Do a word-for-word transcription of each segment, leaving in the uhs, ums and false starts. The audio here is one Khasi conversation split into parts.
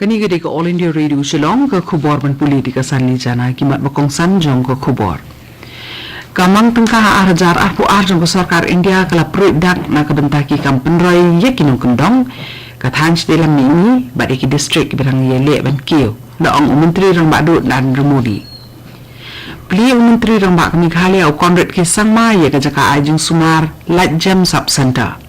Kane ka dei ka All India Radio Shillong, ka khubor ban pule da ka Sanli Jana. Ki mat ba kongsan jong ka khubor. Ka mang tyngka ar hajar arphew ar jong ka sorkar India ka la pruid dak na ka bynta ki kam pynroi ïa ki nongkyndong, ka thaiñ shatei lam mihngi bad ïa ki district kiba dang ïaleh ban kiew, la ong u Myntri Rangbah Duh Narendra Modi. Plie u Myntri Rangbah ka Meghalaya u Conrad K Sangma ïa ka jaka ai jingsumar Lait Jem Sub Centre.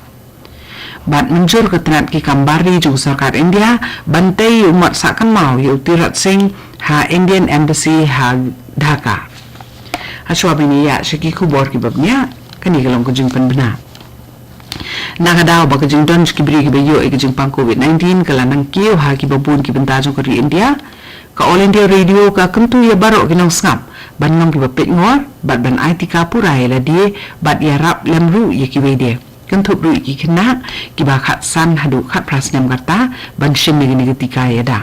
Bad mynjur ka tnat ki kam bar ri jong ka sorkar India ban tei ïa u mat sah kynmaw ïa u Tirot Singh ha Indian Embassy ha Dhaka. Hashwa ban ïa sha ki khubor kiba bniah, kane ka long ka jingpynbna. Na ka daw ba ka jingdon jong ki briew kiba ïoh ïa ka jingpang covid nineteen ka la nang kiew ha kiba bun ki bynta jong ka ri India, ka All India Radio ka kyntu ïa baroh ki nongsngap ban long kiba peitngor bad ban ai tika pura ïa lade bad ïarap lem ruh ïa kiwei de, kynthup ruh ïa ki khynnah kiba khatsan haduh khatphra snem ka rta ban shim ïa kane ka tika ïada.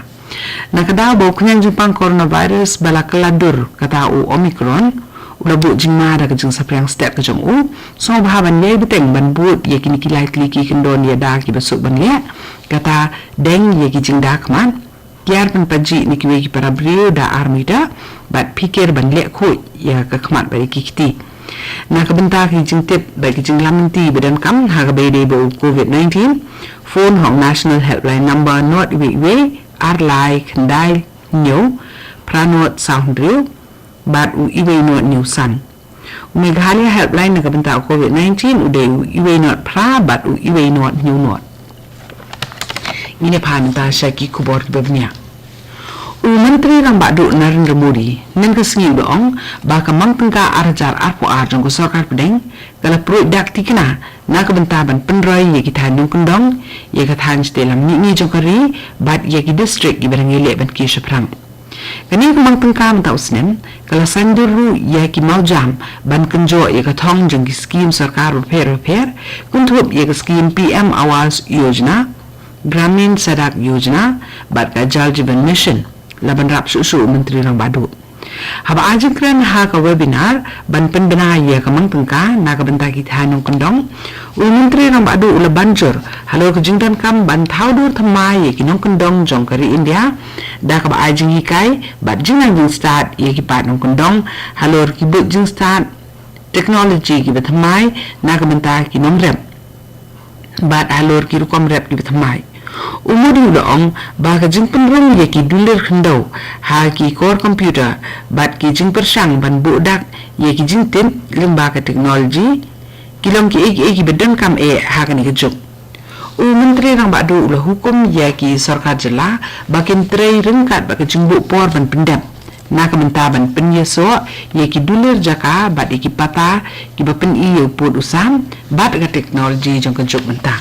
Na ka daw ba u khñiang jingpang coronavirus ba la kylla dur kata u Omicron u la buh jingma da ka jingsaphriang stet ka jong u, sngewbha ban ïai bteng ban bud ïa kine ki lai tylli ki kyndon ïada kiba suk ban leh, kata deng ïa ki jingda khmat, kiar pynpajih na kiwei ki para briew da ar mitar bad phikir ban leh khuid ïa ka khmat bad ïa ki kti. Na ka bynta ki jingtip bad ki jinglam lynti ba donkam ha kaba ïadei bad u covid nineteen, phone ha u National Helpline Number not iwei iwei ar lai khyndai hynñiew phra not saw hynriew bad u iwei not hynñiew san. U Meghalaya Helpline na ka bynta u covid nineteen u dei u iwei not phra bad u iwei not hynñiew not. Ngin ïa phai mynta sha ki khubor kiba bniah. U Myntri Rangbah Duh Narendra Modi mynne ka sngi u la ong ba ka mang tyngka ar hajar arphew ar jong ka sorkar pdeng ka la pruid dak tikna na ka bynta ban pynroi ïa ki thaiñ nongkyndong, ïa ka thaiñ shatei lam mihngi jong ka ri bad ïa ki district kiba dang ïaleh ban kiew shaphrang. Kane ka mang tyngka mynta u snem ka la saiñdur ruh ïa ki mawjam ban kynjoh ïa ka thong jong ki skim sorkar bapher bapher, kynthup ïa ka skim P M Awas Yojana, Gramin Sadak Yojana bad ka Jal Jeevan Mission, la ban rap shuh shuh u Myntri Rangbah Duh. Haba ai jingkren ha ka webinar ban pynbna ïa ka mang tyngka na ka bynta ki thaiñ nongkyndong, u Myntri Rangbah Duh u la ban jur halor ka jingdonkam ban thaw dur thymmai ïa ki nongkyndong jong ka ri India da kaba ai jinghikai bad jingnang jingstad ïa ki paid nongkyndong halor ki buit jingstad, technology kiba thymmai na ka bynta ki nongrep bad halor ki rukom rep kiba thymmai. U Modi u la ong ba ka jingpynrung ïa ki dulir khyndew ha ki kor computer bad ki jingpyrshang ban buh dak ïa ki jingtip lyngba ka technology ki long kiei kiei kiba donkam eh ha kane ka juk. U Myntri Rangbah Duh u la hukum ïa ki sorkar jylla ba kin trei ryngkat bad ka jingbuh por ban pyndep na ka bynta ban pynïasoh ïa ki dulir jaka bad ïa ki pata kiba pyni ïa u pud u sam bad ka technology jong ka juk mynta.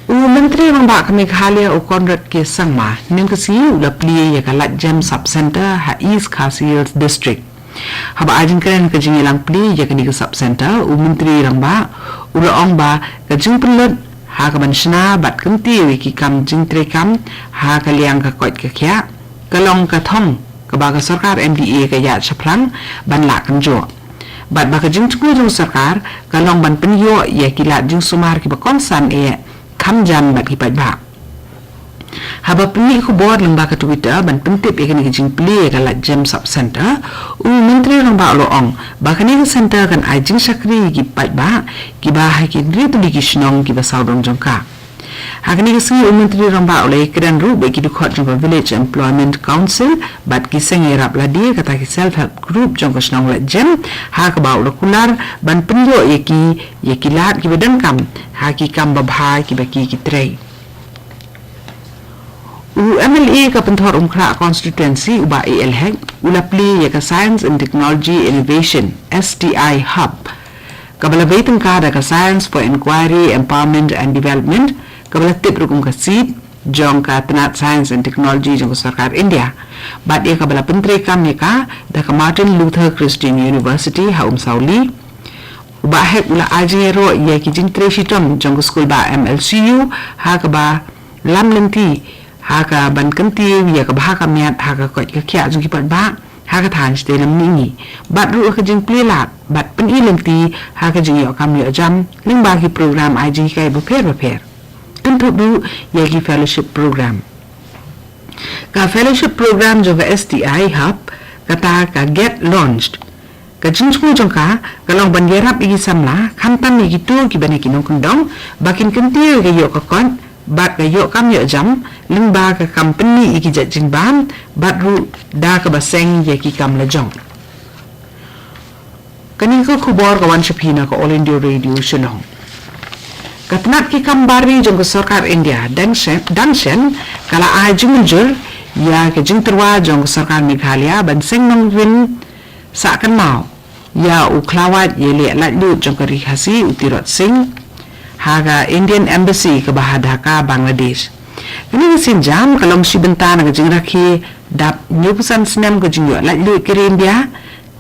U Myntri Rangbah ka Meghalaya u Conrad K Sangma mynne ka sngi u la plie ïa ka Lait Jem Sub Centre ha East Khasi Hills District. Haba ai jingkren ha ka jingïalang plie ïa kane ka Sub Centre, u Myntri Rangbah u la ong ba ka jingpynlut ha kaban shna bad kyntiew ïa ki kam jingtreikam ha ka liang ka koit ka khiah ka long ka thong kaba ka sorkar M D A ka ïaid shaphrang ban lah kynjoh. Bad ba ka jingthmu jong ka sorkar ka long ban pynïoh ïa ki lad jingsumar kiba kongsan eh kham jan bad ki paidbah. Haba pynmih khubor lyngba ka Twitter ban pyntip ïa kane ka jingplie ïa ka Lait Jem Sub Centre, u Myntri Rangbah u la ong ba kane ka centre kan ai jingshakri ïa ki paidbah kiba ha ki hynriew tylli ki shnong kiba sawdong jong ka. Ha kane ka sngi u Myntri Rangbah u la ïakren ruh bad ki dkhot jong ka Village Employment Council bad ki seng ïarap lade, kata ki self help group jong ka shnong Lait Jem, ha kaba u la kular ban pynïoh ïa ki ïa ki lad kiba donkam ha ki kam babha kiba ki ki trei. U M L A ka Pynthorumkhrah Constituency u Bah A L Hek u la plie ïa ka Science and Technology Innovation, S T I Hub, kaba la bei tyngka da ka Science for Inquiry, Empowerment and Development, kaba la tip ruh kum ka SEED jong ka tnat Science and Technology jong ka sorkar India, bad ïa kaba la pyntreikam ïa ka da ka Martin Luther Christian University ha Umsawli. U Bah Hek u la ai jingïaroh ïa ki jingtrei shitom jong ka skul bah M L C U ha kaba lam lynti ha kaban kyntiew ïa ka bha ka miat ha ka koit ka khiah jong ki paidbah ha ka thaiñ shatei lam mihngi, bad ruh ha ka jingplie lad bad pyni lynti ha ka jingïoh kam ïoh jam lyngba ki program ai jinghikai bapher bapher, kynthup ruh ïa ki fellowship program. Ka fellowship program jong ka S T I Hub, kata ka Get Launched. Ka jingthmu jong ka, ka long ban ïarap ïa ki samla, khamtam ïa kito kiba na ki nongkyndong, ba kin kyntiew ïa ka ïoh ka kot, bad ka ïoh kam ïoh jam, lyngba ka kam pynmih ïa ki jait jingbam, bad ruh da kaba seng ïa ki kam lajong. Kane ka khubor ka wan sha phi na ka All India Radio Shillong. Ka tnat ki kam bar ri jong ka sorkar India, dang shen, dang shen, ka la ai jingmynjur, ïa ka jingtyrwa jong ka sorkar Meghalaya, ban seng nongrim sah kynmaw ïa u khlawait ïaleh laitluid jong ka ri Khasi u Tirot Sing, ha ka Indian Embassy kaba ha Dhaka, Bangladesh. Kane ka sienjam ka long shi bynta na ka jingrakhe dap hynñiewphew san snem ka jingïoh laitluid ka ri India,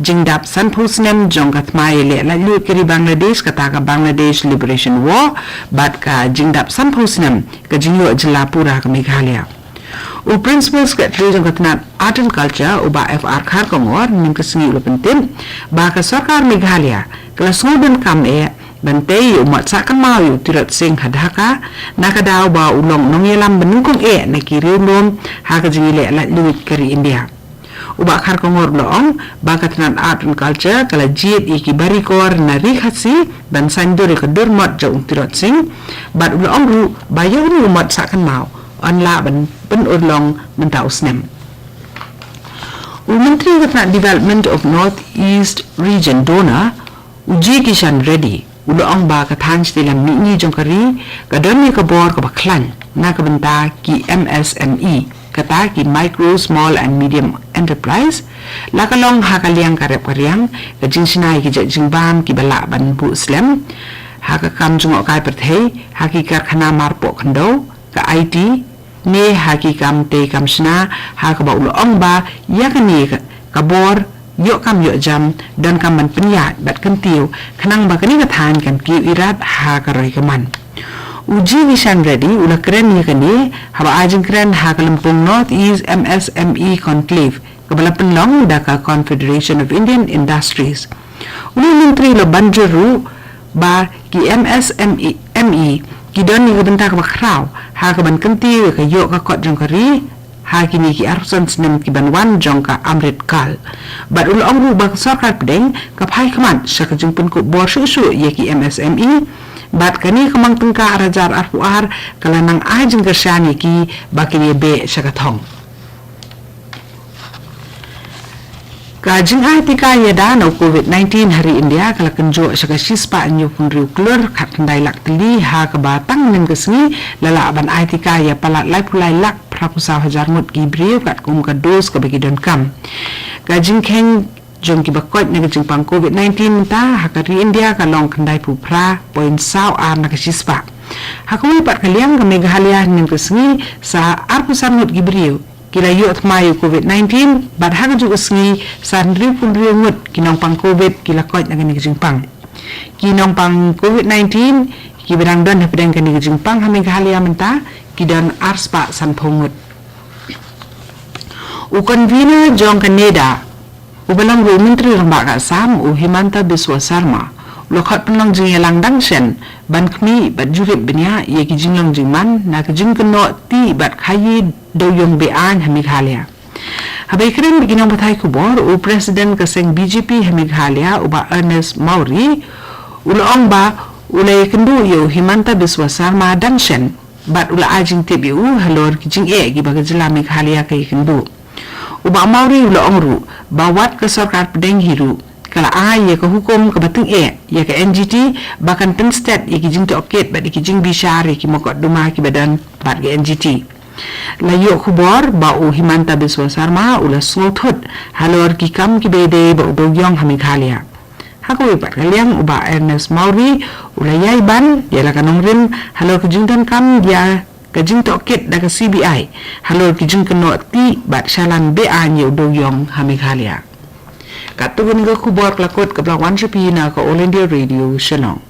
jingdap sanphew snem jong ka thma ïaleh laitluid ka ri Bangladesh, kata ka Bangladesh Liberation War, bad ka jingdap sanphew snem ka jingïoh jylla pura ka Meghalaya. U Principal Secretary jong ka tnat Art and Culture, u Bah F R Kharkongor, mynne ka sngi u la pyntip ba ka sorkar Meghalaya ka la sngewdonkam eh ban tei ïa u mot sah kynmaw ïa u Tirot Sing ha Dhaka, na ka daw ba u long nongïalam banyngkong eh na ki riewlum ha ka jingïaleh laitluid ka ri India. U Bah Kharkongor u la ong ba ka tnat Art and Culture ka la jied ïa ki barikor na ri Khasi ban saiñdur ïa ka durmot jong u Tirot Sing, bad u la ong ruh ba ïa une u mot sah kynmaw yn lah ban pynurlong mynta u snem. U Myntri ka tnat Development of North East Region, DoNER, u G Kishan Reddy, u la ong ba ka thaiñ shatei lam mihngi jong ka ri ka don ïa ka bor kaba khlaiñ na ka bynta ki M S M E, kata ki Micro, Small and Medium Enterprise, la ka long ha ka liang ka rep ka riang, ka jingshna ïa ki jait jingbam kiba lah ban buh slem ha ka kam jngohkai pyrthei, ha ki karkhana marpoh khyndew, ka I T, ne ha ki kam tei kam shna, ha kaba u la ong ba ïa kane ka, ka bor ïoh kam ïoh jam donkam ban pynïaid bad kyntiew, khnang ba kane ka thaiñ kan kiew irat ha ka roi ka man. U G Kishan Reddy u la kren ïa kane haba ai jingkren ha ka lympung North East M S M E Conclave, kaba la pynlong da ka Confederation of Indian Industries. U Myntri u la banjur ruh ba ki M S M E, M E ki don ïa ka bynta kaba khraw ha kaban kyntiew ïa ka ïoh ka kot jong ka ri ha kine ki arphew san snem kiban wan jong ka Amrit Kal. Bad u la ong ruh ba ka sorkar pdeng ka phai khmat sha ka jingpynkup bor shuh shuh ïa ki M S M E, bad kane ka mang tyngka ar hajar arphew ar ka la nang ai jingkyrshan ïa ki ba kin ïabeh sha ka thong. Ka jingai tika ïada na u Covid nineteen ha ri India ka la kynjoh sha ka shispah hynñiewphew hynriew klur khatkhyndai lak tylli, ha kaba tang mynne ka sngi la lah ban ai tika ïa palat laiphew lai lak phraphew saw hajar ngut ki briew katkum ka dos kaba ki donkam. Ka jingkheiñ jong kiba koit na ka jingpang Covid nineteen mynta ha ka ri India ka long khyndaiphew phra point saw ar na ka shispah. Ha kawei pat ka liang, ka Meghalaya mynne ka sngi sa arphew san ngut ki briew ki la ïoh thma ïa u Covid nineteen, bad ha kajuh ka sngi sa hynriewphew hynriew ngut ki nongpang Covid ki la koit na kane ka jingpang. Ki nongpang Covid nineteen kiba dang don hapdeng kane ka jingpang ha Meghalaya mynta ki don arspah sanphew ngut. U convener jong ka NEDA, uba long ruh u Myntri Rangbah ka Assam, u Himanta Biswa Sarma, u la khot pynlong jingïalang dang shen ban khmih bad jurip bniah ïa ki jinglong jingman na ka jingkynnoh tih bad khaïi dewiong be-aiñ ha Meghalaya. Haba ïakren bad ki nongpathai khubor, u President ka seng B J P ha Meghalaya, u Bah Ernest Mawrie, u la ong ba u la ïakynduh ïa u Himanta Biswa Sarma dang shen, bad u la ai jingtip ïa u halor ki jingeh kiba ka jylla Meghalaya ka ïakynduh. U Bah Mawrie u la ong ruh ba wat ka sorkar pdeng hi ruh ka la ai ïa ka hukum kaba tyngeh ïa ka N G T ba kan pynstet ïa ki jingtohkit bad ïa ki jingbishar ïa ki mokotduma kiba don bad ka N G T. La ïoh khubor ba u Himanta Biswa Sarma u la sngewthut halor ki kam kiba ïadei bad u dewiong ha Meghalaya. Ha kawei pat ka liang, u Bah Ernest Mawrie u la ïai ban ïa la ka nongrim halor ka jingdonkam ïa ka jingtohkit da ka C B I halor ki jingkynnoh tih bad shalan be-aiñ ïa u dewiong ha Meghalaya. Katto katne ka khubor ka la kut kaba la wan sha phi na ka All India Radio Shillong.